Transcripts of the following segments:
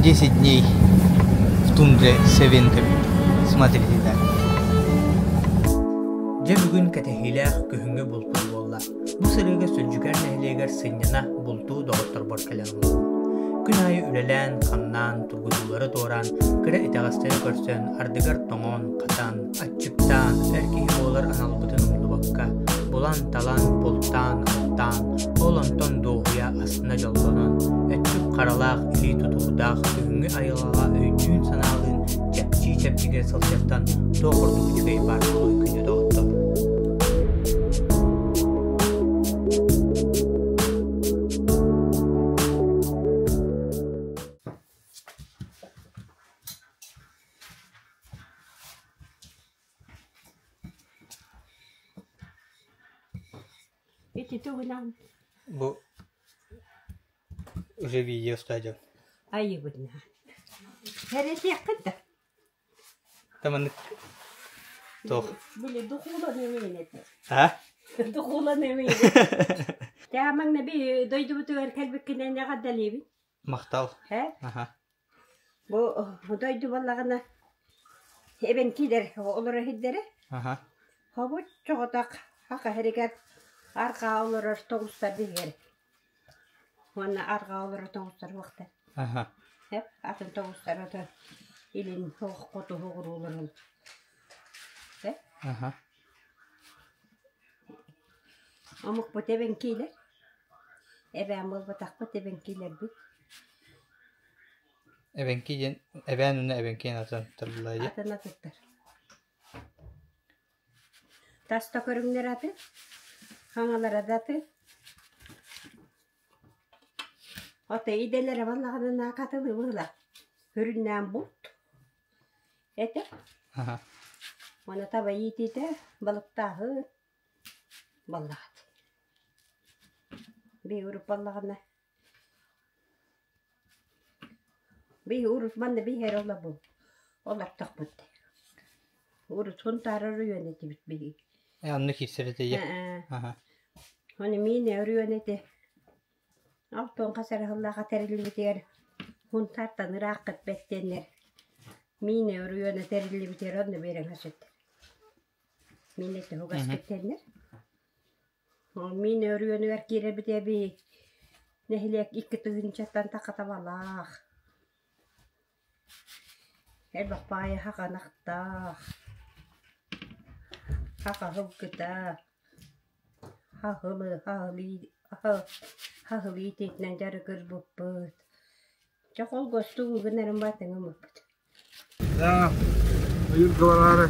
10 дней в тундре с эвенками. Смотрите далее. Дьэ бүгүн кэтэһиилээх күһүҥҥү булпут буолла. Бу сырыыга Сүлдьүкээр нэһилиэгэр сынньана, бултуу доҕотторбор кэлэн олордум. Күн аайы үлэлээн, хамнаан, тургутуулары туораан, кыра итэҕэстэри көрсөн, ардыгар тоҥон, хатан, аччыктаан, эр киһи буолар аналбытын умнубакка, булан-талан, бултаан, алтаан, ол онтон дуоһуйа астына дьоллонон, өттүк харалаах, илии тутуурдаах күһүҥҥү айылҕаҕа өйдүүн-санаалыын чэпчии-чэпчигирэ сылдьартан туох ордук үчүгэй баар буолуой күндү доҕоттор. Ити тугунан Бу уже видео стадион. Айыбытына. Хэрэтиэххин да. Таманнык туох Били духуулан эмиин этэ. А? Духуулан эмиин. Таамаҥна би дойдубутугар кэлбиккинэн эҕэрдэлиибин. Махтал. Һэ? Аха. Бу дойду буоллаҕына эбэҥкиилэр олорор сирдэрэ. Аха. Хобут чоҕотох саха сиригэр арҕаа олорор тоҥустар биһиги. Уонна арҕаа олорор тоҥустар суохтар. Аха. Сөп атын тоҥустар ото илин хоту угурууларын. Сөп. Аха. Омукпут эбэҥкиилэр. Эбээн буолбатахпыт эбэҥкиилэрбит. Эбэҥки диэн эбээн уонна эбэҥки диэн атын тыллар Атын атыттар. Тас да көрүҥнэр атын, хаҥалара да атын. Ото идэлэрэ баллаҕына наакатылыы быһыылаах. Сүрүннээн булт этэ. Аха. Уонна таба иитиитэ, балыктааһын баллаҕат. Биһи урут баллаҕына Биһи урут манна биһи эрэ олорбуппут, олортохпут дии. Урут Сунтаар оройуона этибит биһиги. Э, онно киирсэр этэ Ээ. Аха. Ону миинэ оройуон этэ. Алтан хас эрэ сыллааҕа тэриллибитигэр Сунтаартан ырааххыт бэрт диэннэр миинэ оройуона тэриллибитигэр онно биэрэн көрсүттэр. Миинэ туһугаспыт диэннэр. Мин өрүөнүгэр киирэбит эбит, нэһилиэк 2 тыһыынчаттан тахатабалаах, элбэх баайы хаҕанахтаах, хаҕаһылгыта, хаһылы хаһылы иитиитинэн дьарыгырбыппыт. Чэ холгостуу гынарым баатыҥыммыппыт. Да, ойуурга бараары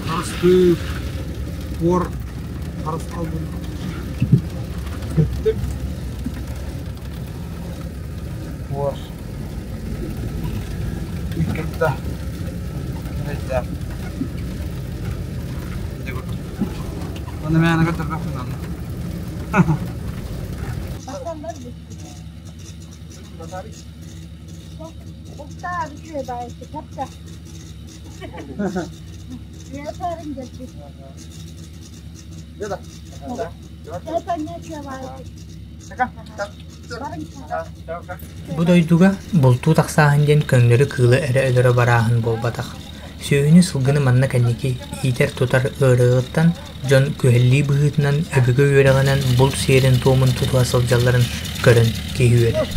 харыстыыр буор харысхалбын көттүм. Буор иккитэ эрэйдээх. Ити курдук. Уонна мээнэ көрдөрбөппүн онно. Бу дойдуга бултуу тахсааһын диэн көҥнөрү кыылы эрэ өлөрө барааһын буолбатах. Сүөһүнү, сылгыны манна кэнники иитэр-тутар ыарыыттан дьон күһэллии быһыытынан өбүгэ үөрэҕинэн булт сиэрин-туомун тутуһа сылдьалларын көрөн киһи үөрэр.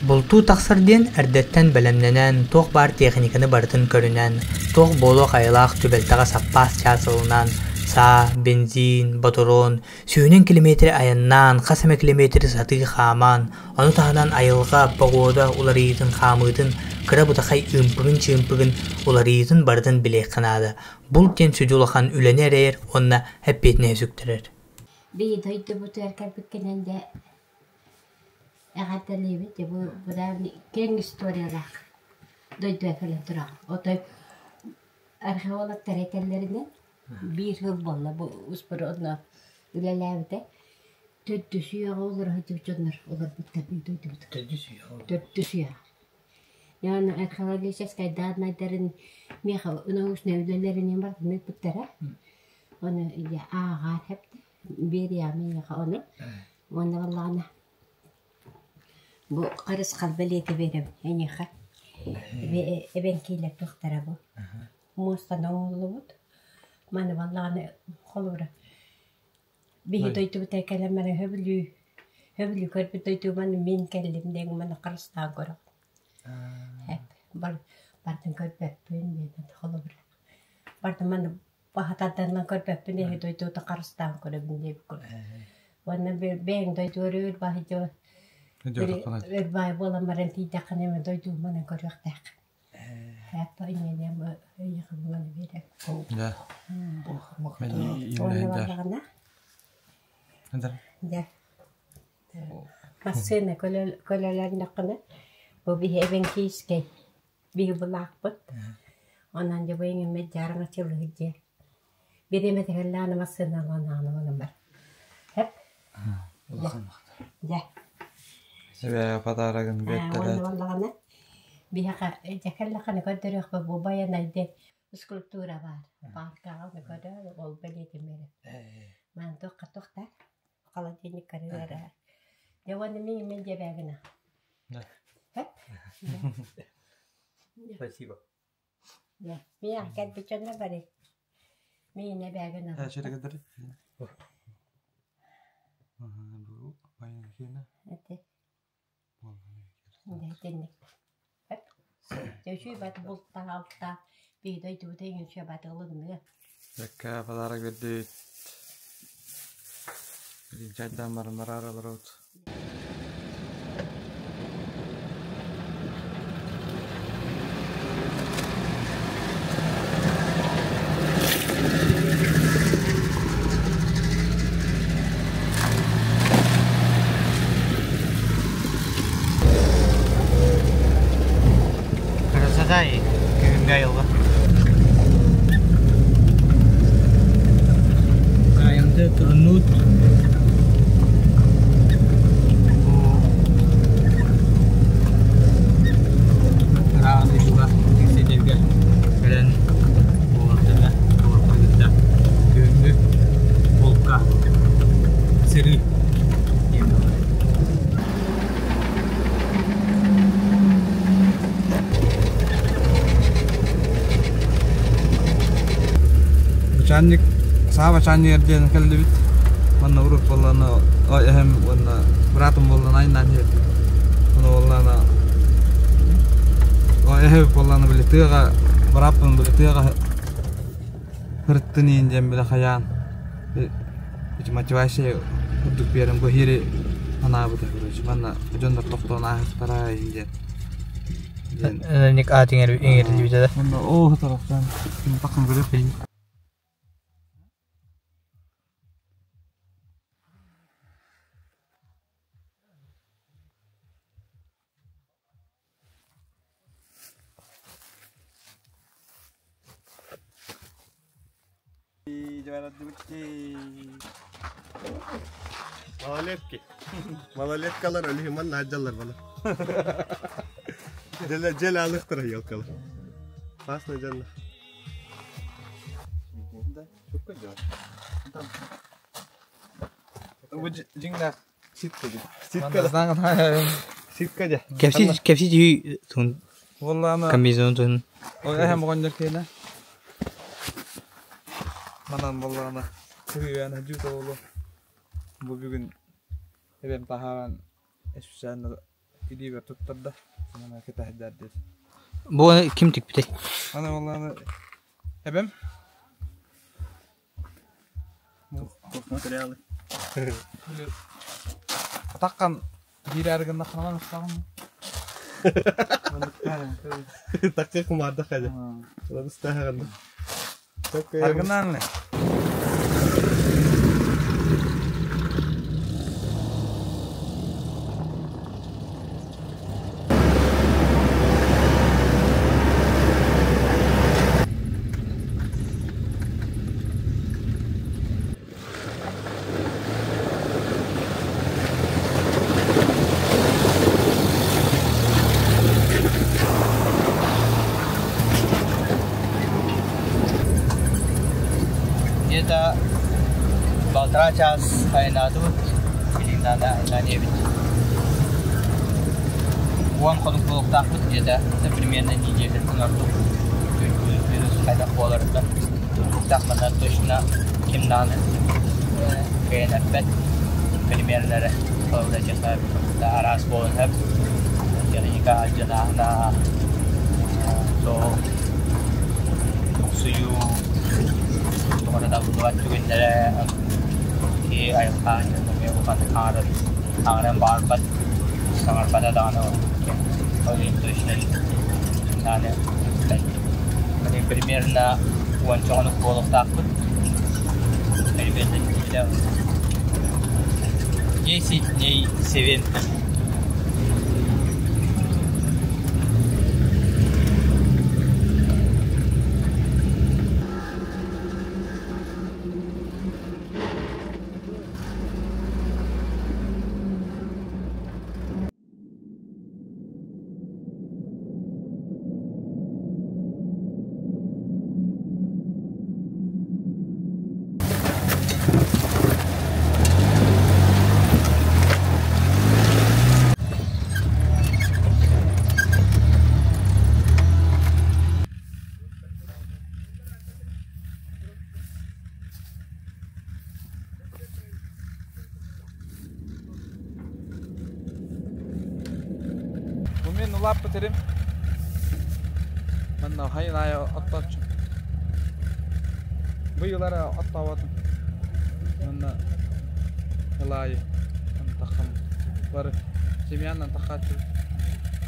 Бултуу тахсар диэн эрдэттэн бэлэмнэнэн, туох баар техниканы барытын көрүнэн, туох буолуох айылаах түбэлтэҕэ саппаас чаас ылынан, саа, бензин, ботуруон, сүүнэн километры айаннаан, хас эмэ километры сатыы хааман, ону таһынан айылҕа, погода уларыйыытын хаамыытын, кыра бытахай ымпыгын-чыымпыгын уларыйыытын барытын билиэххэ наада. Булт диэн сүдү улахан үлэни эрэйэр уонна эппиэтинэһи сүктэрэр. Биһи дойдубутугар кэлбиккинэн дьэ эҕэрдэлиибит дьэ бу быдан киэҥ историялаах дойдуга кэлэн тураҕын. Отой археологтар этэллэринэн биир сыл буолла бу успур онно үлэлээбитэ. Төрдүс үйэҕэ олоро сылдьыбыт дьоннор олорбуттар дойдубут. Төрдүс үйэҕэ Төрдүс үйэҕэ. Яна археологическай дааннайдарын миэхэ научнай үлэлэринэн барытын ыыппыттара. Ону ийэ ааҕаар хэптэ биэриэҕим эйиэхэ ону. Уонна буоллаҕына Бу харысхал бэлиэтэ биэрэбин эйиэхэ. Эбэҥкиилэр туохтара бу. Муостан оҥоһуллубут. Маны баллаҕаны холобура биһи дойдубутугар кэлэн баран сөбүлүү сөбүлүү көрбүт дойдубун мин кэллим диэн маны харыстаан көрөҕүн. Эп бардын көрбөппүн диэн холобура. Бардын маны баһатарданан көрбөппүн эһи дойдута харыстаан көрөбүн диэбит курдук. Уонна бэйэҥ дойдугар өр баһыйдьа өр баай буолан баран тиийдэххинэ эмэ дойдугун манан көрүөхтээх. Дьэ массыына көлөлөннөххүнэ бу биһи эбэҥкиискэй биһи былаахпыт онон дьэ бу иҥэммит дьаарыҥа чылыһыт дьиэ бириэмэ тэһэллээн массыыналаан аанабын бар хэп дьэ Эбээ подарогын уонна буоллаҕына биһиэхэ дьэ кэллэххинэ көрдөрүөхпүт бу Байанай диэн скульптура баар пааркаҕа ону көрөөр ол бэлиэтимиэрэ маан туохха туохтаах холодильник көрүлэрэ дьэ уонна мин мин дьиэбээгинэ хэп Спасибо. Дьэ миэхэ кэлбит дьонно бары миин эбээгин ити итинник үчүй бат бултаах алтаах биһи дойдубут эйигин үчүй бат ылынныа Бэккэ подарок бердит. Чайдан баран олорот. Красота и күһүҥҥү айылҕа. Айанды турунуут бу ыраах дойдуга тикситэргэ кэлэн буолартыга буоларбытыгар күһүҥҥү булка сырыы диэн буолар. Бачаанньык саа бачаанньыгар диэн кэллибит. Манна урут буоллаҕына эһэм уонна быраатым буоллаҕына айаннаан иһэрбит. Ону буоллаҕына эһэбит буоллаҕына били тыаҕа бырааппын били тыаҕа ырыттын иин диэн били хайаан ити мотивация курдук биэрэн бу иһири анаабыта короче манна дьоннор тохтоон ааһыахтара иин диэн Ник аат иҥэриллибитэ да. Онно оо тарафтан тахсан көрүөх Малолетки. Малолеткалар өлүһүман наадьаллар бала. Дьэ алыхтара елкалар. Классно дьонно. Бу дьиҥнээх ситка Ситка. Ситка дьэ. Кэпси кэпси түү тун Буоллаана комбинезон тун. Ой эһэм оҕонньор киэнэ. Манан буоллаана кыһыйаана дьүүтэ буолуо. Бу бүгүн эбэм таһааран специально илиибэр туттарда. Манан кэтэһэрдэр диэт. Бу ким тикпитэй? Аны буоллаана эбэм Материалы. Атаххан биир гыннаххына ыстаҕын. Такка кумаарда халя. Ыстааҕын. Аргынаан Где-то полтора час айаннаатыбыт, билигин айаннаан иһэбит. Уон хонук буолуохтаахпыт где-то примерно неделяттан ордук плюс-минус хайдах буоларыттан тутулуктаах манна точно ким даҕаны кыайан эппэт примерлэрэ холобура честно араас буолан сөп техника алдьанааһына суох тупсуйуу туох эрэ табыллыбат түгэннэрэ киһи айылҕа эмиэ улаханнык хаҥарар хаҥаран баҕарбат саҥарбата даҕаны ол иһин точно даҕаны примерно уонча хонук буолуохтаахпыт 10 дней 7. Бу мин улааппыт сирим. Манна хайын аайы оттооччу. Быйыл эрэ оттооботум. Манна ылаайы таххам бары семьянан таххааччыбыт.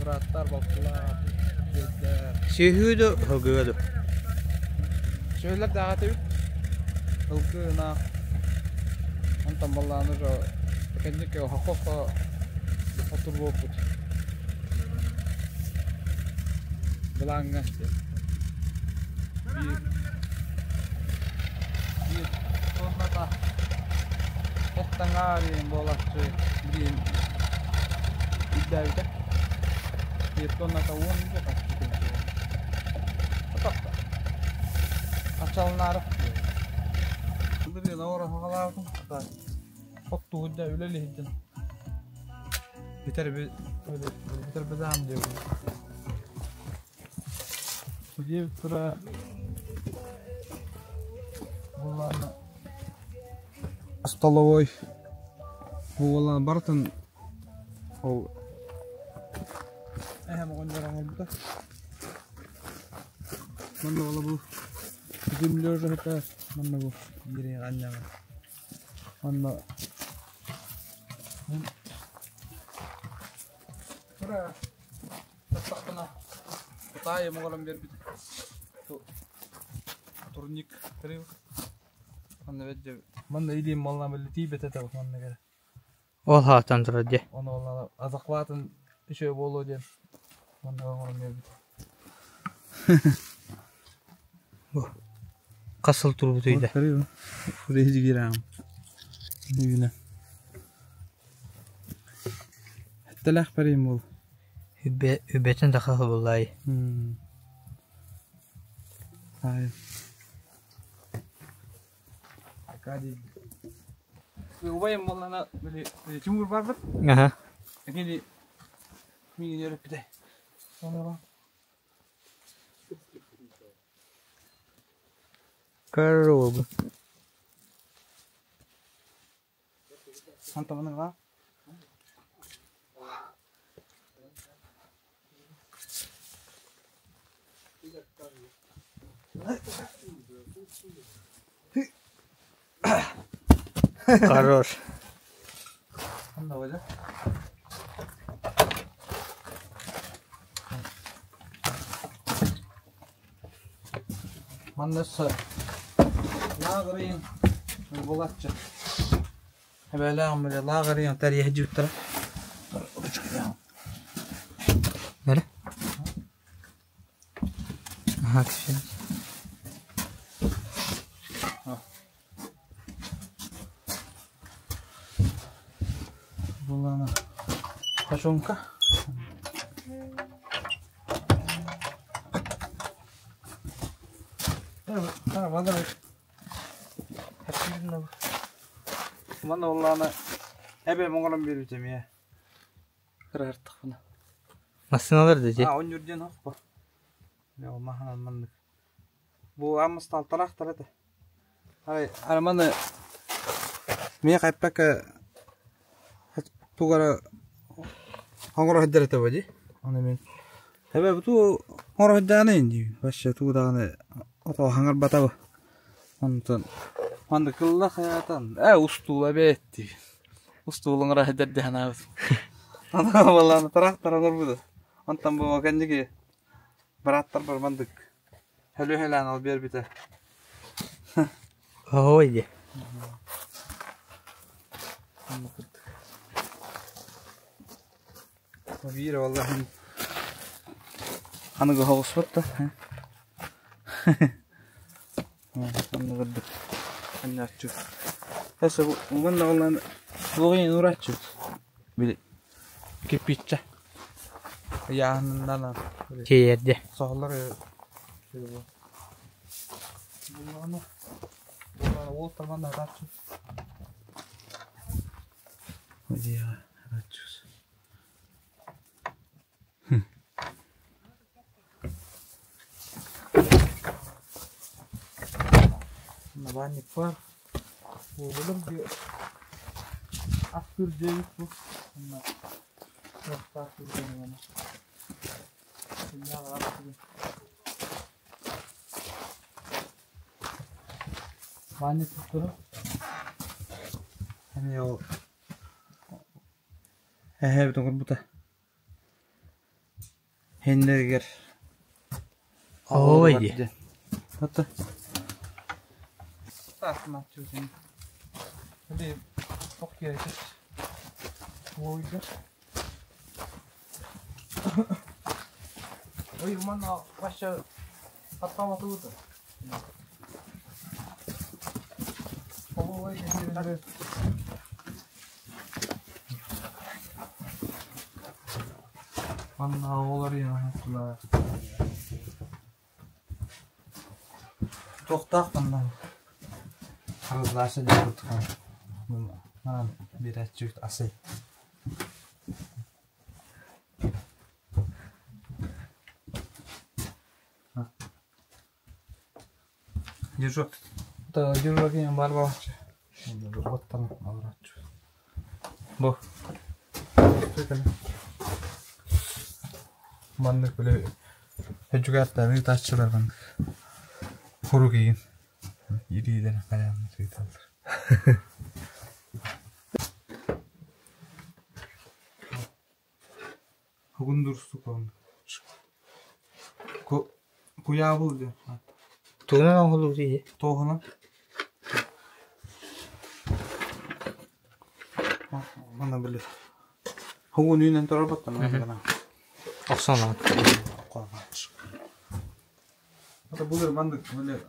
Бырааттар, балтылар, дьүөддэр. Сүөһү да, һылгыга да. Сүөһүлэр да аҕатыбыт. Ылгы ынах. Онтон баллааны уже кэнники хохохо отурбуппут. Былааҥҥа биир биир туонната эттаҥаар диэн буолааччы билигин үрдээбитэ. Биир туонната уон Ачалнаары Оттугунда үлэлиһинтэн бүтэр бүтэр бизаам диэбит. Диэбит тура буоллаана столовой буоллаана барытын ол эһэм оҕонньор оҥорбута. Манна ола бу землежа манна бу биир анньаҕа. Манна тура тахтахпына таайым оҕолон биэрбит турник тэрил манна бэддэ манна илиим маллаан билли тиийбэтэ этэ манна кэрэ Ол хаатан турар дии. Ону ол азахлаатын үчүгэй буолуо диэн манна оҥорон биэрбит. Бу хас сыл турбутуй да? Үүнэ. Этtelэх барыйым буол. Үбэтин да хаһыбыллай. Ай. Аркадий. Убайым буоллана били Тимур барбыт. Аха. Кини миигин үөрэппитэ. Коробы. Антоновна. Хорош. Ханна Манна өссө лааҕырыйын буолааччы. Эбээлээҕим били лааҕырыйын тэрийэ сылдьыбыттара. Бэрэ? Аха, кисиэн. Булана Пашонка. Манна оллаана эбэм оҥорон биэрбит эмиэ. Кыра артахпына. Массыыналар да дии. А, онньур диэн оһох бу. Маһынан маннык. Бу аммастаал тараахтар этэ. Арай, арай маны миэхэ эппэккэ тугу эрэ оҥоро сылдьар этэ дии. Ону мин эбэ бу туу оҥоро сылдьаҕыный диибин. Вообще тугу даҕаны ото хаҥарбатабы. Онтон маннык кылла хайаатан ээ устуула эбээт диибин. Устуулуҥ оҥоро сылдьар дии санаабытым. Аны буоллаҕына тыраахтар оҥорбута. Онтон бу кэнники бырааттарбар маннык Һөлү-һөлөөн ол биэрбитэ. Оһуой дии. Биир уоллаһын аныгы оҕуспут да Оннугурдук анньааччы. Эсэ уонна олан туоҕун уураччы. Били кирпииччэ. Ыйааһынынан Тиэйэрдэ. Соһоллор уол талан атааччы. Набанник бар. Буолулар дьиэ астыыр дьиэбит бу. Онно туохтаах курдук Баанньык туттарар. Эмиэ ол эһээбит оҥорбута. Иннигэр Ой дии. Ото. Ой, манна вообще хаттаабатыбыт. Манна оҕолор ийэҕэ Туохтаах манна хараллааччы диэн курдук манан биэрээччи асый Держок. Держок диэн баар буолааччы. Оттон олорооччу. Бу. Маннык били өдьүгэртэн ыытааччылар маннык хурук иин ириидэн хайаан ыыталлар. Хугундурсукон Куйаабыл диэн Тугунан оҥоһуллубут дии? Туоһунан Манна били Хугун үүнэн турар баттан Охсон ылаҕын. Это былыр маннык били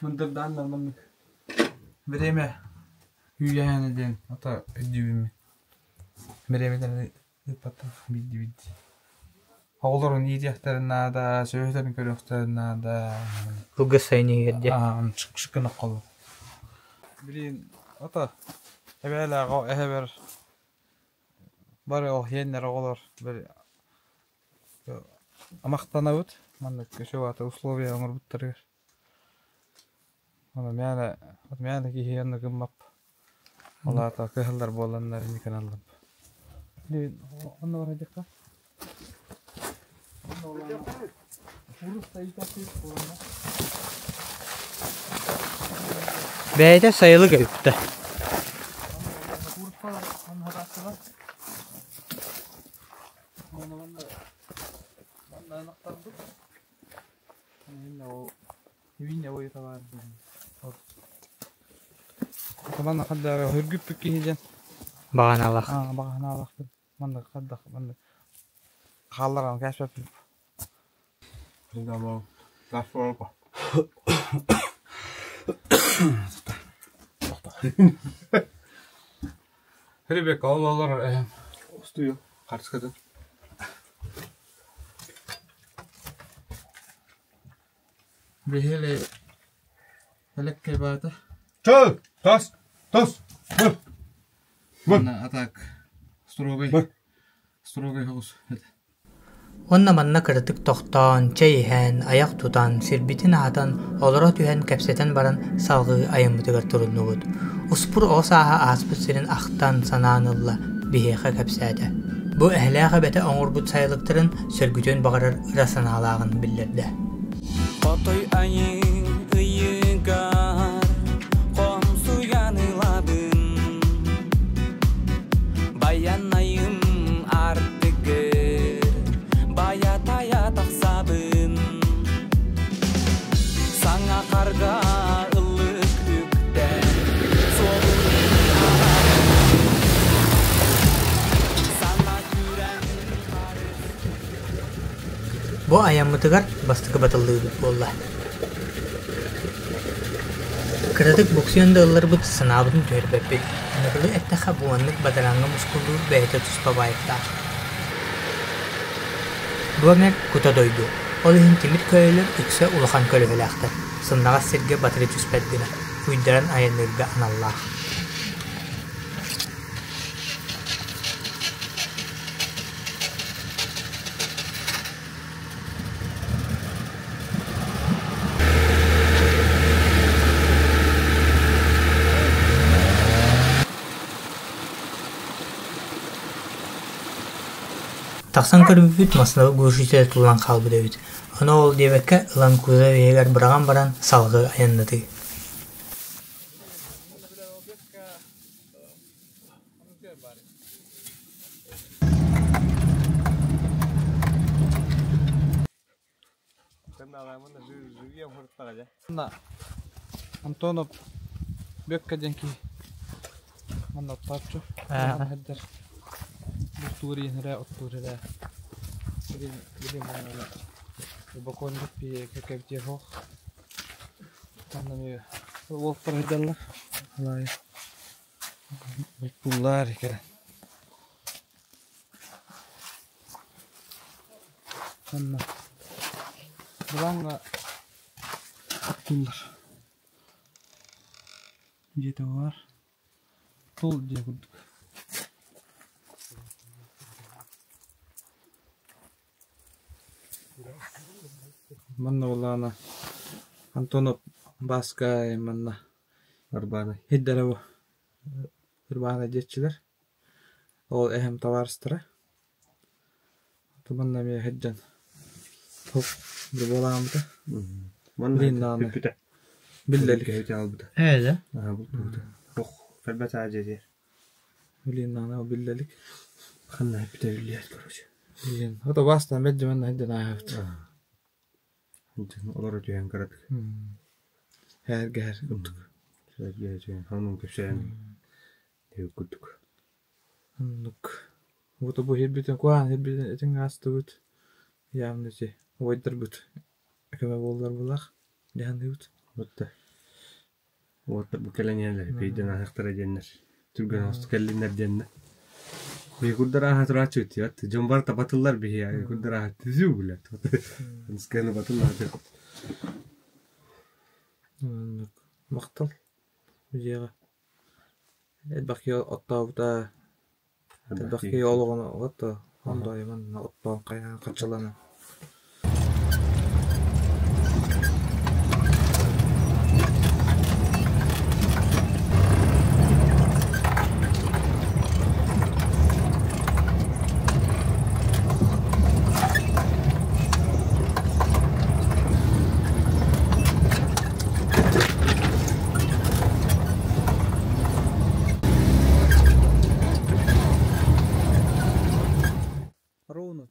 мындырдааннар маннык время үүйэһээнэ диэн ата өйдүүбүн Бириэмэлэрин ыыппаттар биирдии-биирдии. Оҕолорун иитиэхтэрин наада, сүөһүлэрин көрүөхтэрин наада. Кылгас сайын иһигэр дьэ. Шыкынах холу. Билигин ото эбээлээх эһэбэр бары ол иэннэр оҕолор били амахтанабыт. Маннык үчүгэй условия оҥорбуттарыгар. Ону мээнэ мээнэ киһи онно гыммап. Ол аата кыһыллар буоланнар инник гыналлар. Онно барадьахха. Бэйэтэ сайылык эбиттэ. Манна хаддара үргүппүт киһи диэн Баҕаналаах. Баҕаналаахпын. Манна хаддах манна хаалларан кээспэппин. Ребекка ол олорор эһэм. Устуйу харчыкатын. Биһиги элэккэй баата. Чөл! Тас! Тас! Быр! Манна атак строгай строгай соҕус этэ. Уонна манна кыратык тохтоон, чэй иһэн, айах тутан, сирбитин аһатан, олоро түһэн кэпсэтэн баран салҕыы айаммытыгар туруннубут. Успур оҕо сааһа ааспыт сирин ахтан, санаан ылла, биһиэхэ кэпсээтэ. Бу эһэлээх эбэтэ оҥорбут сайылыктарын сөргүтүөн баҕарар ыра санаалааҕын биллэрдэ. Хотой айыы ыйыгар хомсуйан ылабын Байанайым ардыгыр байа-тайа тахсабын Саҥа харга ыллык үктэн суолун Саҥа күрэҥ Бу айаммытыгар бастакы батыллыыбыт буолла. Кыратык буксуйан да ылларбыт санаабытын түһэрбэппит. Аныгылыы эттэххэ, бу маннык бадарааҥҥа мускуллуур бэйэтэ туспа баайыктаах. Бу эмэр кута дойду. Ол иһин тимир көлөлөр үксэ улахан көлөһөлөөхтөр, сымнаҕас сиргэ батары түспэт гына, уйдаран айанныырга аналлаах. Тахсан көрбүппүт массыынабыт глушителэ туллан хаалбыт эбит. Ону ол диэбэккэ ылан кузов иһигэр быраҕан баран салгыы айаннатыы. Антонов Бүөккэ диэн киһи манна оттооччу. Манна бултуур иһин эрэ оттуур эрэ билим бокуонньук кэбитиэ суох. Манна эмиэ уолтар сылдьаллар. Бултууллар кэлэн. Манна Былааҥҥа оттууллар. Дьиэтэ баар. Тул дьиэ курдук. Манна буоллаҕына Антонов Бааска манна Арбаанай. Хиддэрэ бу Ырбаанай диэччилэр. Ол эһэм табаарыстара. Манна эмиэ сылдьан буолааммыта. Манна Билин даҕаны бүппүтэ. биллэ илик. Кэһити албыта. Ээ да? Аха бултуубута. Ох, кэлбэт аа дьиэтигэр. Билин даҕаны ол биллэ илик. Ханна бүппүтэ биллибэт короче. Билин. Ото бастан бэддьи манна сылдьан ааһабыт. Олоро түһэн кыратык. Һээргэһэр курдук. Сэргэ түһэн, сонун кэпсээн курдук. Оннук. Вот бу иһирбитин куһаҕан иһирбитин этиҥ аастыбыт. Явно ити убайдарбыт көмө буоллар булах дьаһаныыбыт. Вот вот бу кэлэн иһэллэр пейден аһахтара диэннэр түргэн оҕустук кэллиннэр диэннэр Курдар ааһа турааччы үтүөт дьон барыта батыллар биһиэхэ курдар ааһа түзүү билэр Сканы батыллар Оннук. Махтал. Дьиэҕэ. Элбэх киһи оттообута, элбэх киһи олоҕун отто ондоймон оттоон хайаан хаччылана. Ровно.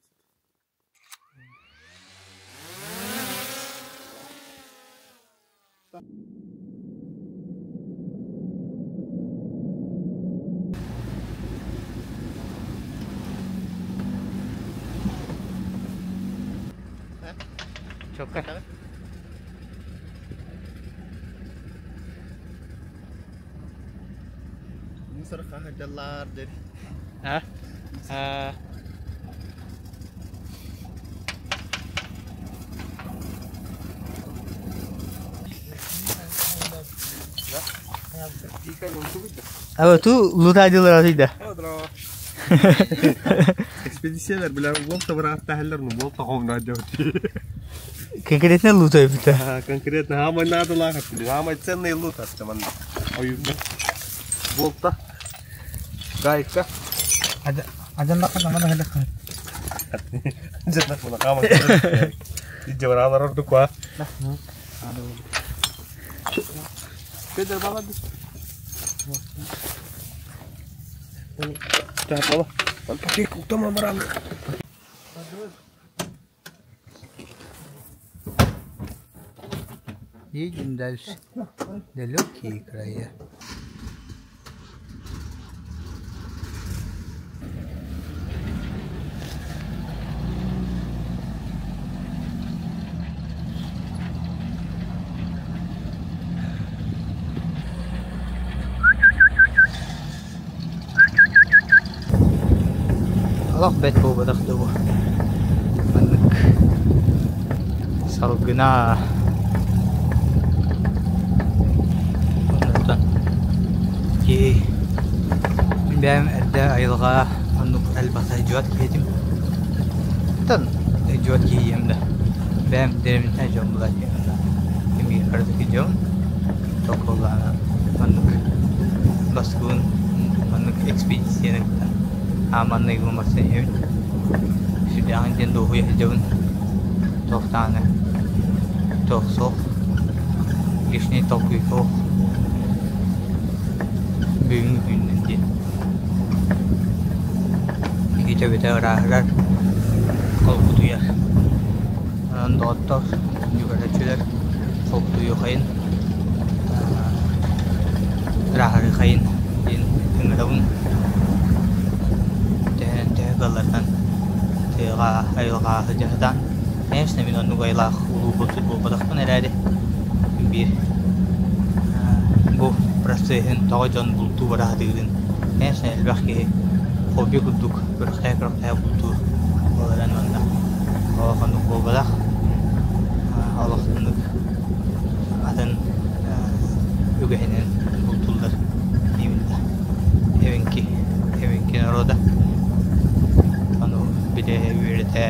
Чокка. Мусор хаһыдьаллар дэр. А? А. А ту лутадилар атыйда. Экспедициялар бля буолта бырааттаһаллар, ну буолта хомна дьон. Конкретно лут эбитэ. Конкретно самый надо лахат, самый ценный лут астаман. Ойуга. Буолта. Гайка. Адьаннахха наман аһылык. Дьаннах була хааман. Дьабаралар ордук ва. Петр баба. Так, баба. Пакет куктама маран. Едем дальше. Далекие края. Олох бэт буолбатах дуо? Маннык салгына оннуттан ки бэйэм эрдэ айылҕа оннук элбэхтэ дьуот киһитим. Оттон дьуот киһием да бэйэм дэриэбинэттэн дьон булар эмиэ кыратык дьон токуллаана маннык баскыбын маннык экспедицияны кытта ааманныйбын барсан иһэбин сүрдээҕин диэн дуоһуйа сылдьабын туох даҕаны туох суох лишний толкуй суох бүгүҥҥү күнүнэн диэн киһи төбөтө ырааһырар холкутуйар онон доҕоттор дьүгэлэччилэр холкутуйуохайын ырааһырыахайын диэн ыҥырабын төһөнөн төһө кыалларынан тыаҕа айылҕаҕа сылдьа сатаан конечно мин оннук айылаах улуу булчут буолбатахпын эрээри биир бу процеһын тоҕо дьон бултуу бара сатыырын конечно элбэх киһи хобби курдук күрэхтэһэ-күрэхтэһэ бултуур ол эрэн манна олох оннук буолбатах олох оннук атын үгэһинэн бултууллар диибин да эбэҥки эбэҥки норуота ону билэ үөрэтэ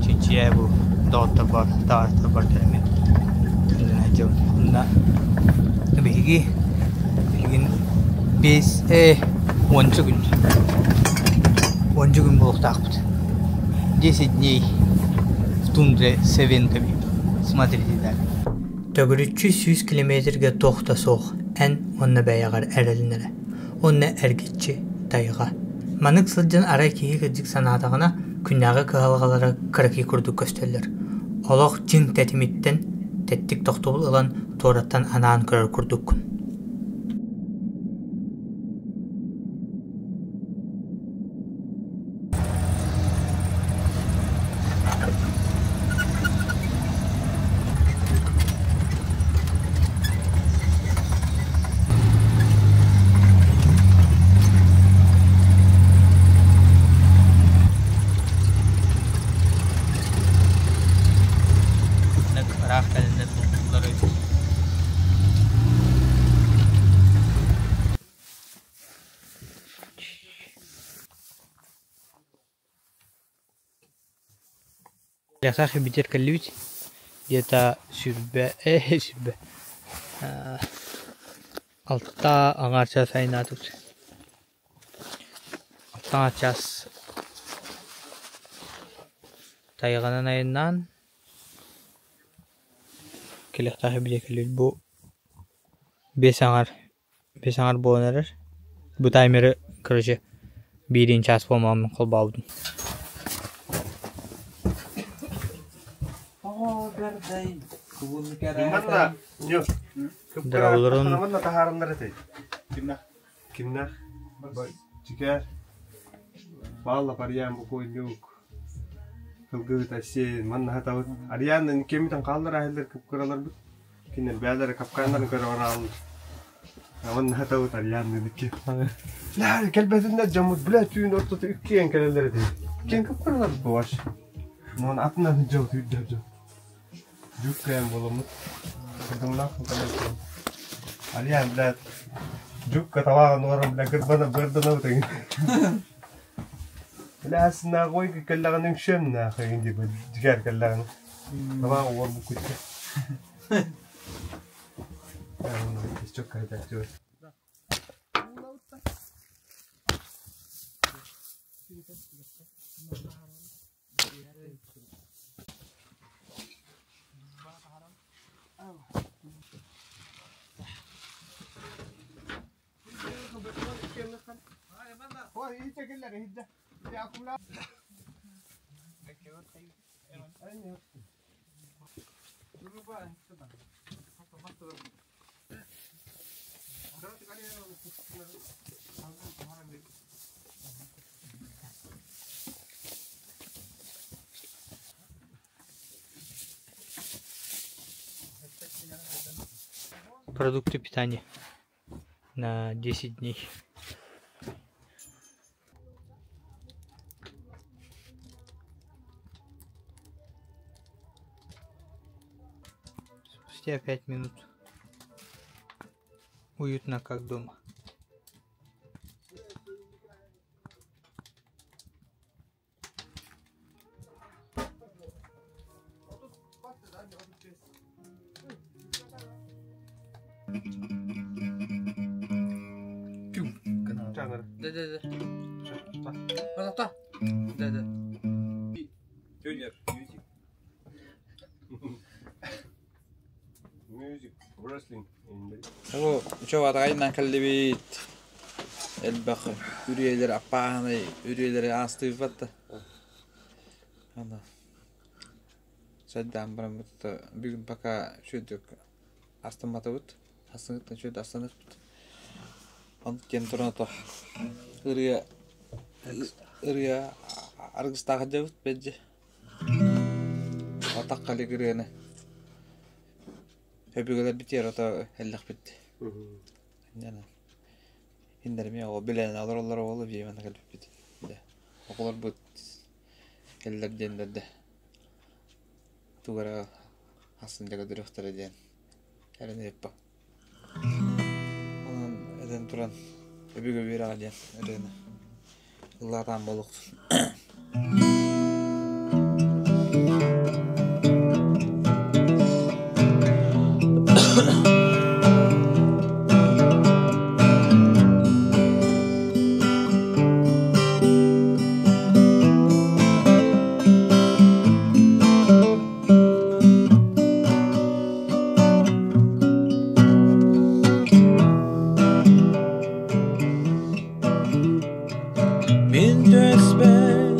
чинчийэ бу доҕотторбор табаарыстарбар кэлэммин онно биһиги билигин биэс уонча күн уонча күн буолуохтаахпыт десять дней в тундре с эвенками смотрите далее Төгүрүччү сүүс километрга туох да суох, эн уонна бэйэҕэр эрэлин эрэ. Уонна эргиччи тайҕа. Маннык сылдьан арай киһи кырдьык санаатаҕына, күннээҕи кыһалҕалара кыракый курдук көстөллөр. Олох дьиҥ тэтимиттэн тэттик тохтобул ылан туораттан анаан көрөр курдуккун. Ыраах кэлэннэр бултууллар эбит. Лесах битер кэллибит где-то сүүрбэ сүүрбэ алта аҥаар чаас айнаатыбыт алта аҥаар чаас тайҕанан айаннаан кэлиэхтээх эбит кэллибит бу биэс аҥаар Биэс аҥар буолан эрэр. Бу таймеры, короче, биирин чаас буолмаҕын холбообутум. Дорооболорун. Кимнах? Чикер. Балла парьян букуйнюк. Кылгыта сен манна хатабыт. Ариан кемитен қаллар ахыллар кыпкыралар бит. Кинилэр бэйэлэрэ капкааннарын көрө барааллар. Уонна хатабыт Арианныын икки. Лээ, кэлбэтиннэр дьоммут, бля, түүн ортото иккиэн кэлэллэр этэ. Иккиэн кыпкыралар бу ваш. Мон атынан дьыл түүрдэ дьыл. Дьүккээн буоламмыт. Кырдымнаах Ариан, блядь, дьукка табааҕын уоран, бля, кырбана бырданабыт эҥин. Билэ аһынааҕы кэллэҕин үҥсүөм наахайын диэбит дьигээр кэллэҕин табаа уол буккучча. Чөккайдааччы. Продукты питания на 10 дней. Спустя 5 минут уютно, как дома. Да-да-да. Да-да. Тюнер, music. Music, wrestling. Бу чуо кэллибит элбэх үрүйэлэр аппааһынай үрүйэлэри аастыыбат да. Ана сайдаан бараммыт бүгүн пока үчүгдүк астымматыбыт. Астыгыттан үчүгдүк астаныппыт. Онон диэн туран ото ырыа ырыа аргыстаах дьабыт бэдьи. Атахха илик ырыаны өбүгэлэрбит ото эллэхпит. Иннэрми оҕо билэн олороллор оҕолор биэмэн кэлбиппит. Оҕолорбут кэллэр диэннэр тугара астын дьагадырыахтара диэн эрэнэппа. Онон этэн туран өбүгэ үөрэҕэ диэн ырыаны ыллаатаан буолуохтун. Мин түспэр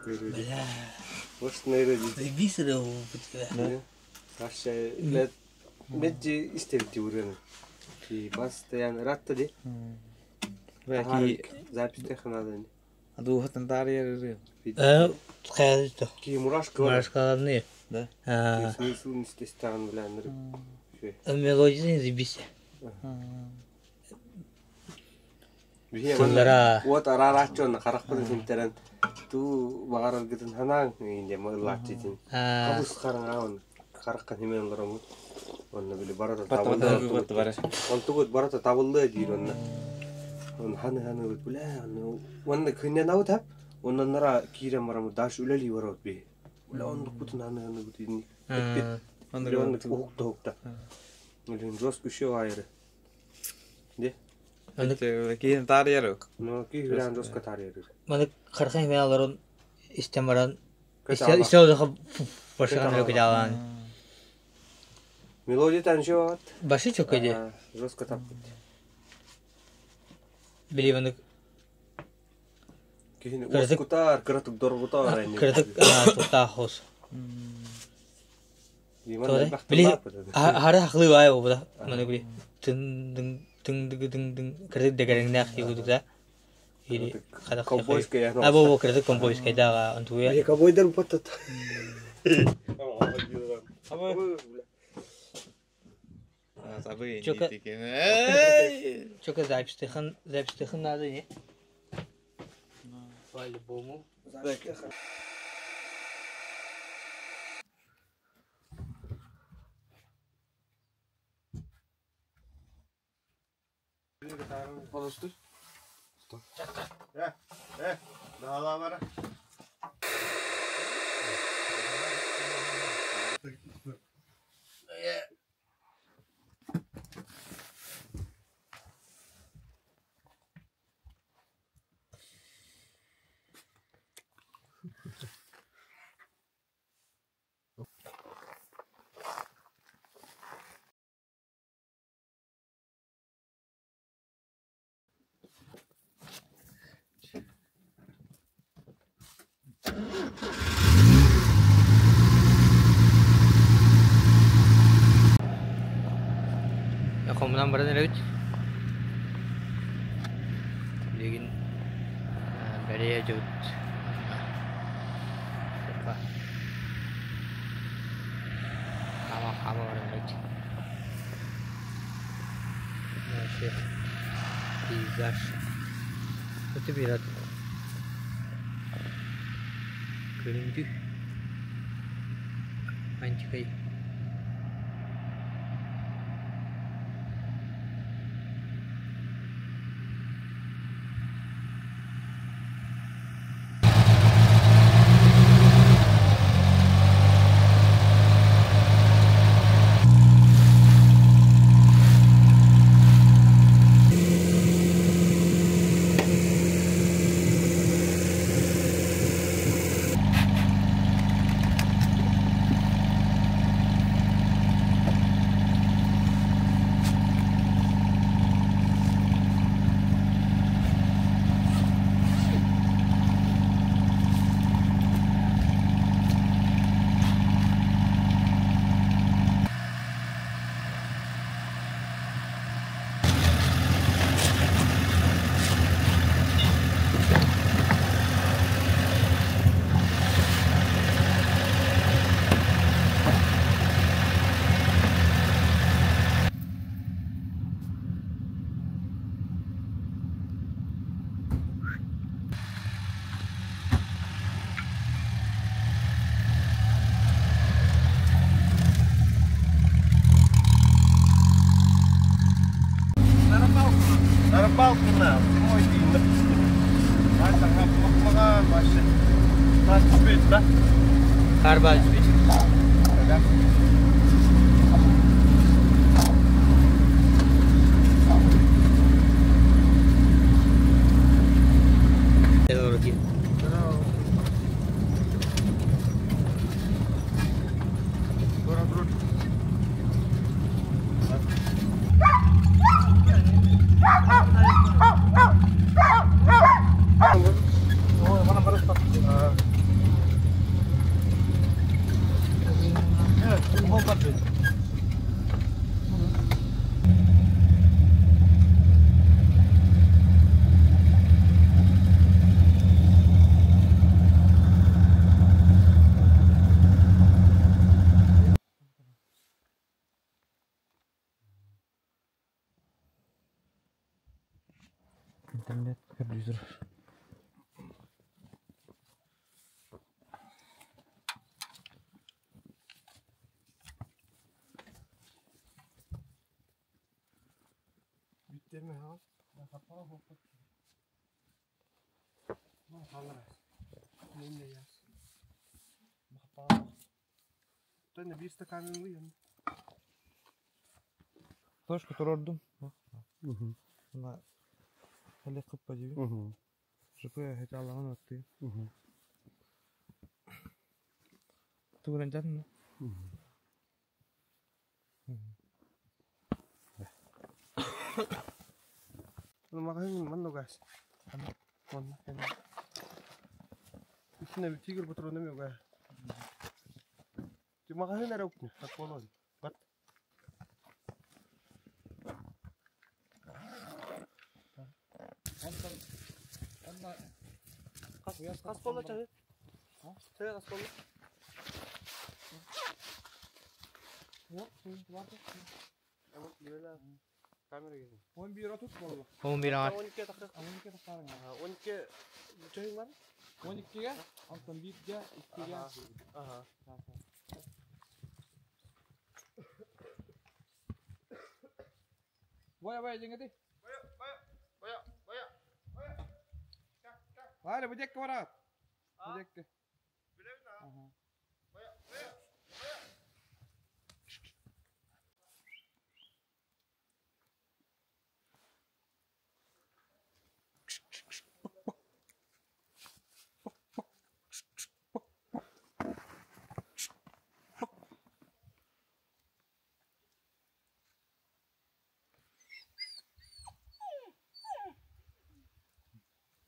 Бля. Может, наверное, Заебись это. Саша, меджи истебити урыны. И постоянно ратта ди. Бәки Запись технада. адуһатын таарыйар Хайа Ки мурашка бар. Мурашкаларны. Да. А, Смысл истестаган биләнер. мелодияны заебись. Бихе Тыллара. Вот арарачон каракпын синтерен ту багарар гытын ханаң инде мыллатчы. А, Кабыс караңаун караккан химен лоромут. Онна били барата Бат бат бары. Он тугут барата табылды диир онна. Он ханы ханы бут биле онна онна күннен аут хап. Оннан нара кирен барамы даш үлели барат би. Ула ондук бутун ханы ханы бут инни. Онна ухукта ухукта. Үлен жос күшө айры. Де? Киин таарыйар. Но ки хүрэн жоска тарыйыр. Маны кархан мелаларын истен баран. Көт Исте олдуха башыган löкө жалан. Мелодия танчы ват. Башы чөкө ди. Жестко таппыт. Били маны Кихин Кырдык- ускутар, кыратык доргутар айны. кырдык тута хос. Торе. Били хара хакlı бай бу да. Маны били тын дың тың дың дың дың кырдык дегереңнәх югудук да. Или кадак. Ковбойская. А бу бу кырдык ковбойская да антуя. Я ковбойдар патат. Сабы Чока- Чөкө запистыхын запистыхын надо не? По-любому. Комунан баран элебит. Билигин бәрия жөт. Хама хама баран элебит. Вообще пейзаж. Это бират. Көрүндү. Антикай. Карбаль Түһүтүр. Точка турордум. Мына хали кыппа диби. Жыпы хете алаган атты. Тугуран жатын. Он bir ağır.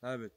Evet.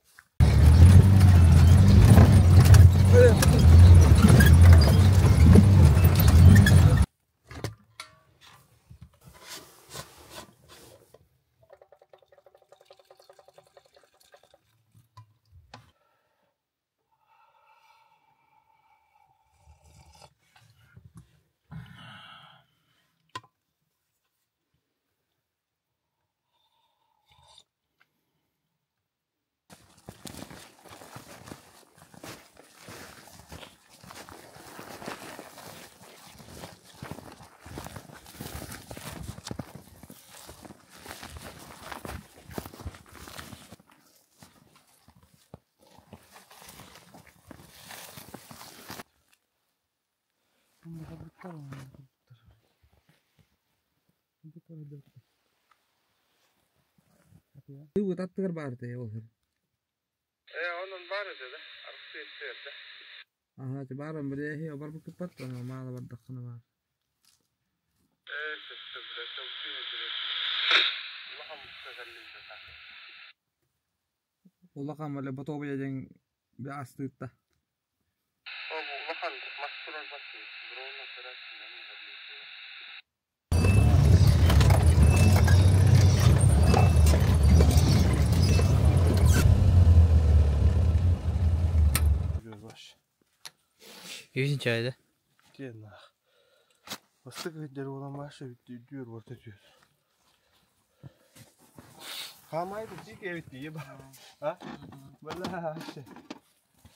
Yüzünç ayda.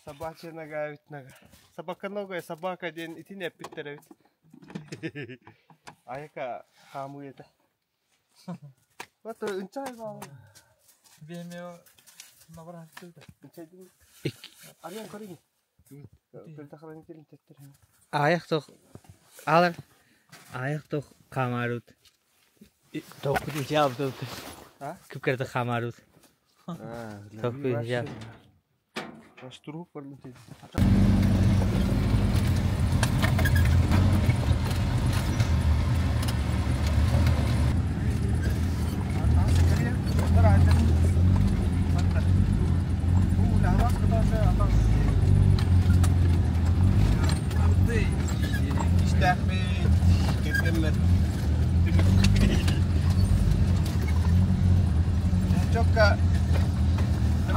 Собачья нога ведь нога. Собака нога, собака день идти не питер ведь. А яка хаму это. Вот инчай ба. Бемео набра хаттыта. Инчай дин. Арьян көрүң. Көлтахран келин теттер. Аяқ тоқ алар. Аяқ тоқ камарут. Тоқ күтү жабды. А? Күпкерді камарут. Тоқ күтү жаб. Баш туруп бардым тез.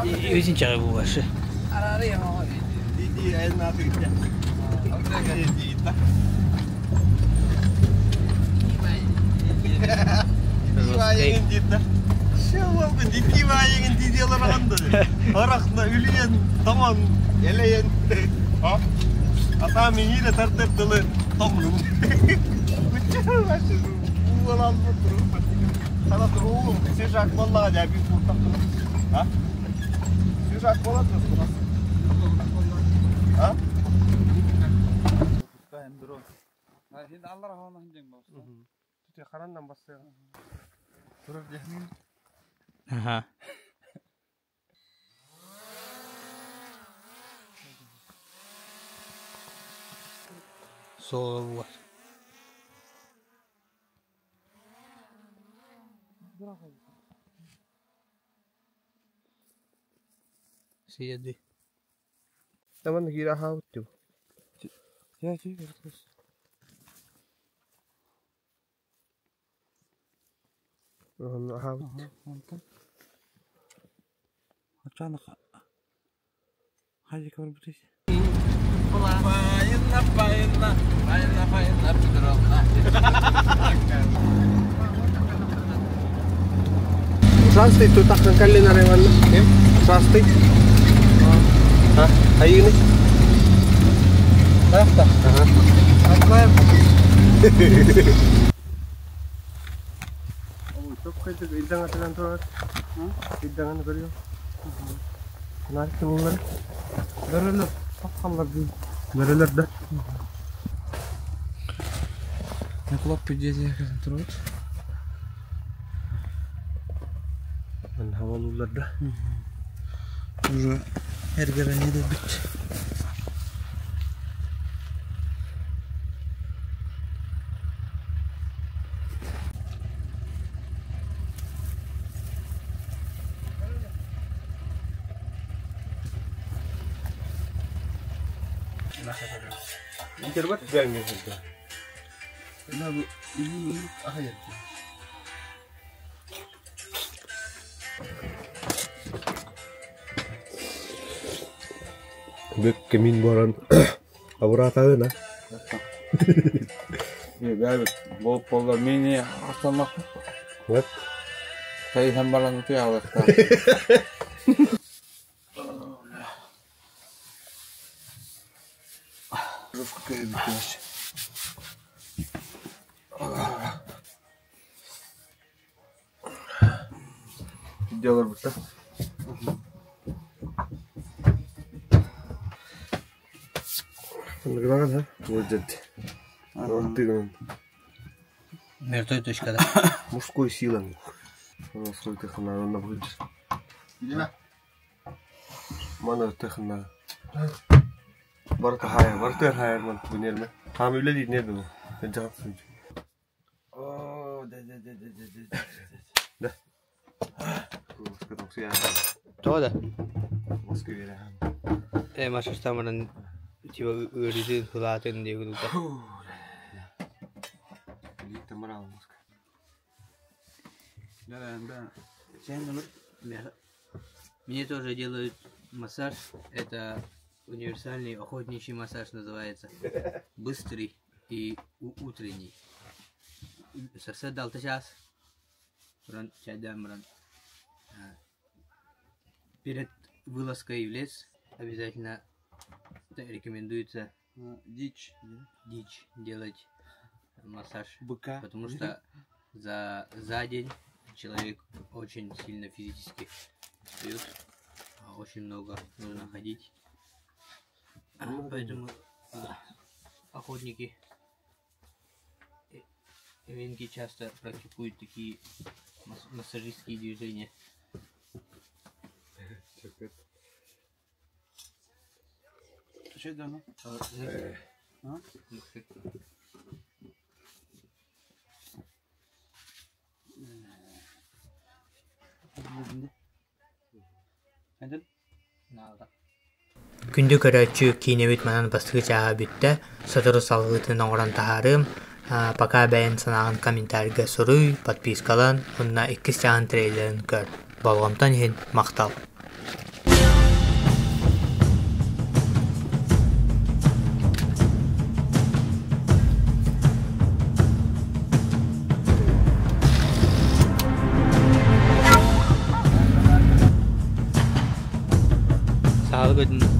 Yüzünç ay bu başı. Вообще дикий вайыңын диделер ағанды. Арақна үлген, таман, элейен. Ата меңире тартып дылы тоңлум. Вообще, Свежак боллаға жабы А? Свежак болады А? Хараннан басты. Ага. Сол Сиеди. Таман кира хаутту. Састы тутақын каллин арайванна. Састы. Ha, ayun. Ага. Уже эргерени де бит. Кемин баран абуратагына. Бол полlar мени астамак. Вот. Сайхан баран туялыкта. Видеолар бутта. Мертвая точка, да? Мужской сила. Мужской технология на будет. Мана технология. Барта хая, барта хая, ман бунерме. Хам үле дейт не бу. Мен жагат сүнч. О, да да да да да. Да. Тоҕо да? Москве. Массажтамынан типа ыарыытын, сылаатын диye курдук. Мне тоже делают массаж. Это универсальный охотничий массаж называется. Быстрый и утренний. Сосед дал час. Перед вылазкой в лес обязательно рекомендуется Дичь. Дичь делать массаж. Быка. Потому что за день человек очень сильно физически устает, очень много нужно ходить. Поэтому охотники эвенки часто практикуют такие массажистские движения. Что это? А? Күндү көрөөччү киинэбит манан бастакы чааһа бүттэ, сотору салгыытын оҥорон таһаарыым, пока бэйэн санааҕын комментарийга суруй, подпискалан, уонна иккис чааһын трейлерин көр. Болҕомтон иһин махтал. Аһылык өтүн.